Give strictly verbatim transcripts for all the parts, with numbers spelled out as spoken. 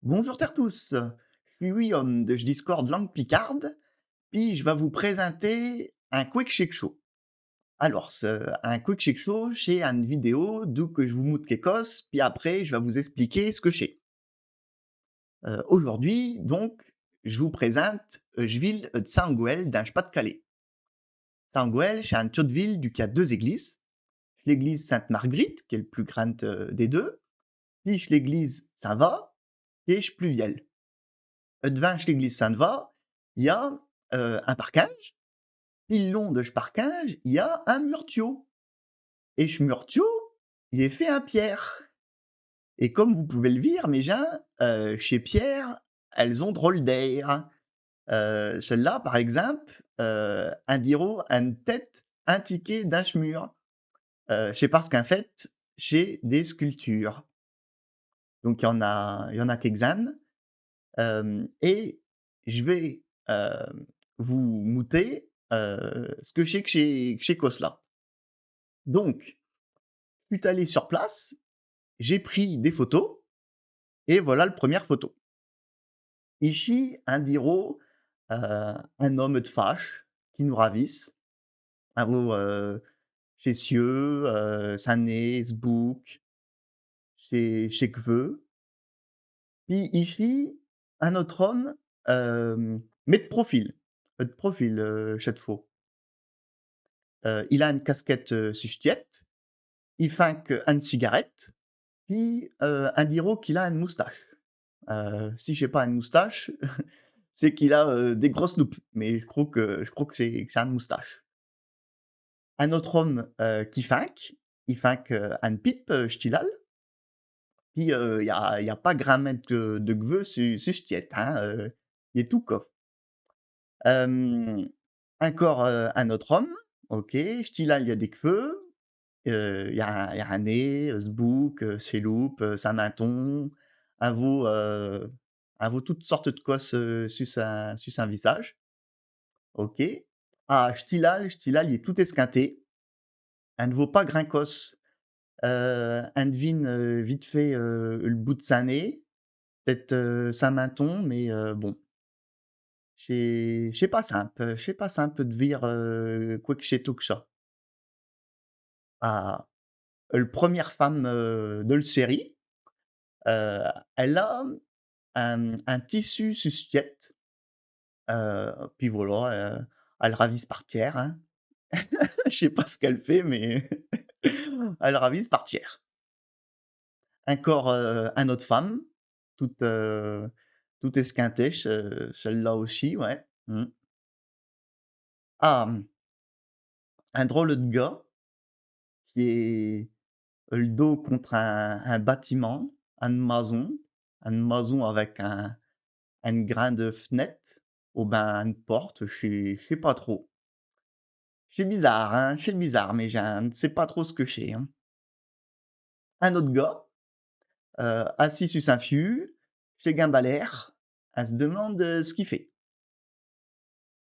Bonjour tertous, j' sus Guillaume de ch' Discord Langue Picarde, pi j' vas vous présinter un Quoé qu' ch'est qu' cho. Alors, ch', un Quoé qu' ch'est qu' cho, ch'est eune vidéo d'où que j' vous moute quéque cosse, pi après j' vas vous expliquer ch' que ch'est. Euh, aujourd'hui, donc, j' vous présinte, euh, ch' ville, euh, d' Saint-Goël, dins ch' Pas-d'-Calais. Saint-Goël, ch'est eune tiote ville d'ù qu'i a deux églises. Ch' l'église Sainte-Marguerite, qu'est l' pus grande, euh, des deux, pi ch' l'église Saint-Vaast, qu'est ch' pus vielle. Euh, d'vant ch' l'église Saint-Vaast, i a, euh, un parkinge, pi l' long de ch' parkinge, i a un murtiau. Et ch' murtiau, il est fait in pierre. Et comme vous pouvez l' vir, mes gins, euh, chés pierres, all' ont drôle d'air. Euh, chelle-là, par eximpe, euh, in dirot eune tête intiquée dins ch' mur. Euh, ch'est parce qu'in fait, ch'est des sculptures. Donc, i y in a, i y in a quéques-unes. Euh, et j' vas, euh, vous mouter, euh, ch' que ch'est qu' chés, qu' chés coses-là. Donc, j' sus allé sur place, j'ai pris des photos, et voilà l' première photo. Ichi, in dirot, euh, un homme ed fache qui nous ravise. In vot, euh, ches yeux, euh, sin nez, s' bouque, ches, ches queveux. Pi ichi, un aute homme, euh, mais d' profil, ed profil, euh, chette fos. Euh, il a eune casquette, euh, su s' tiête, i finque eune cigarette, pi, euh, in dirot qu'il a eune moustache. Euh, si ch'est pas eune moustache, ch'est qu'il a, euh, des grosses loupes, mais j' cros que, j' cros que ch'est, que ch'est eune moustache. Un aute homme, euh, qui finque, i finque, euh, eune pipe, euh, ch' tilal. Pi, euh, i a, i a pas gramint de, de queveux su, su s' tiête, hein, euh, il est tout cauve. Euh, incore, euh, un aute homme, ok, ch' tilal, i a des queveux, euh, i a, i a un nez, euh, s' bouque, euh, ches loupes, euh, sin minton, in vot, euh, in vot toutes sortes ed coses, euh, su sin, su sin visage. Ok. Ah, ch' tilal, ch' tilal, il est tout esquinté. In n' vot pas grand cosse. Euh, in devine, euh, vite fait, euh, l' bout d' sin nez, p't-ête, euh, sin minton, mais, euh, bon. Ch'est, ch'est pas simpe, ch'est pas simpe ed vir, euh, quoé qu' ch'étot qu' cha. Ah, l' première femme, euh, de l' série, euh, all' a un, un tissu su s' tiête. Euh, pi voilà, euh, all' ravise par tierre, hein. J' sais pas ch' qu'all' fait, mais all' ravise par tierre. Incore, euh, un aute femme, toute, euh, toute esquintée, ch-, chelle-là aussi, ouais. Hmm. Ah, un drôle ed gars qui est l' dos contre un, un bâtimint, eune mason, eune mason avec un, eune grande f'nête, ou bin eune porte, j' sais, j' sais pas trop. Ch'est bizarre, hein, ch'est bizarre, mes gins, j' sais pas trop ch' que ch'est, hein. Un aute gars, euh, assis su sin fiu, ch'est guimballaire, in s' deminde, euh, ch' qu'i fait.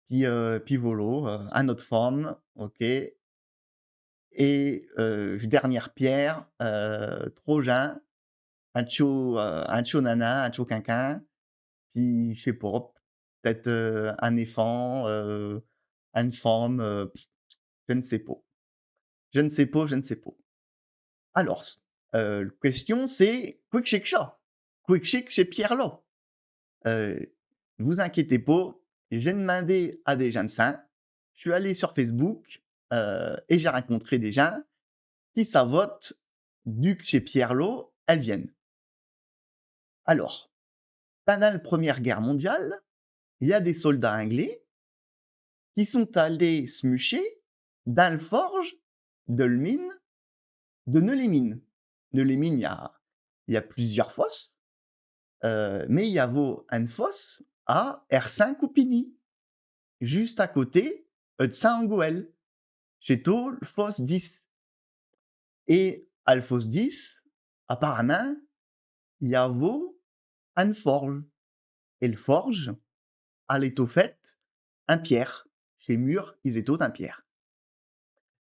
Pi, euh, pi voilà, euh, un aute femme, ok. Et, euh, ch' dernière pierre, euh, tros gins, un tiot, euh, un tiot nana, un tiot quinquin, pi j' sais pas, p't-ête, euh, un éfant, euh, eune femme, euh, j' ne sais pas. J' ne sais pas, j' ne sais pas. Alors, euh, l' question ch'est, quoé qu' ch'est qu' cha ? Quoé qu' ch'est qu' chés pierres-là ? Euh, vous inquiétez pas, j'ai d'mindé à des gins d' ch'coin, j' sus allé sur Facebook, euh, et j'ai rincontré des gins qui savotent d'ù qu' chés pierres-là, all' vientent. Alors, pindant l' Première Guerre mondiale, i a des soldats anglais qui sont allés s' mucher dins l' forge de l' mine de Nœux-les-Mines. Nœux-les-Mines, i a, i a plusieurs fosses, euh, mais i avot eune fosse à Hersin-Coupigny, juste à côté, euh, d' Saint-Goël. Ch'étot l' fosse dix. Et à l' fosse dix, apparamint, i avot eune forge. Et l' forge, all' étot faite in pierre. Chés murs, is étottent in pierre.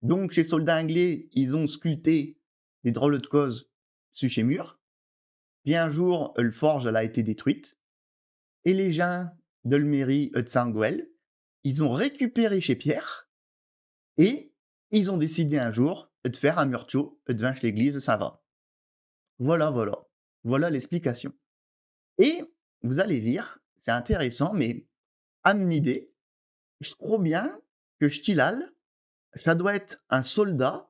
Donc, chés soldats anglais, is ont sculpté des drôles ed coses su chés murs. Pis un jour, el forge, alle a été détruite. Et les gins de l'mairie ed Saint-Gouel, is ont récupéré chés pierres et is ont décidé un jour ed faire un murtiau edvinche l'église ed Saint-Vin. Voilà, voilà. Voilà l'explication. Et vous allez vir, ch'est intéressant, mais à m'n idée, j'cros bin que ch'ti-là, cha dot ête un soldat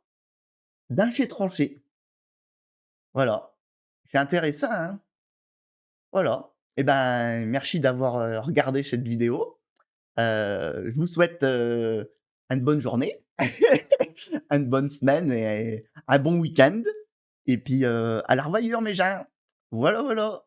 dins chés tranchées. Voilà. Ch'est intéressant, hein ? Voilà. Eh ben, merci d'avoir, euh, regardé cette vidéo. Euh, je vous souhaite, euh, une bonne journée, une bonne semaine et un bon week-end. Et pis, euh, à l'arvoyure, mes gins. Voilà, voilà.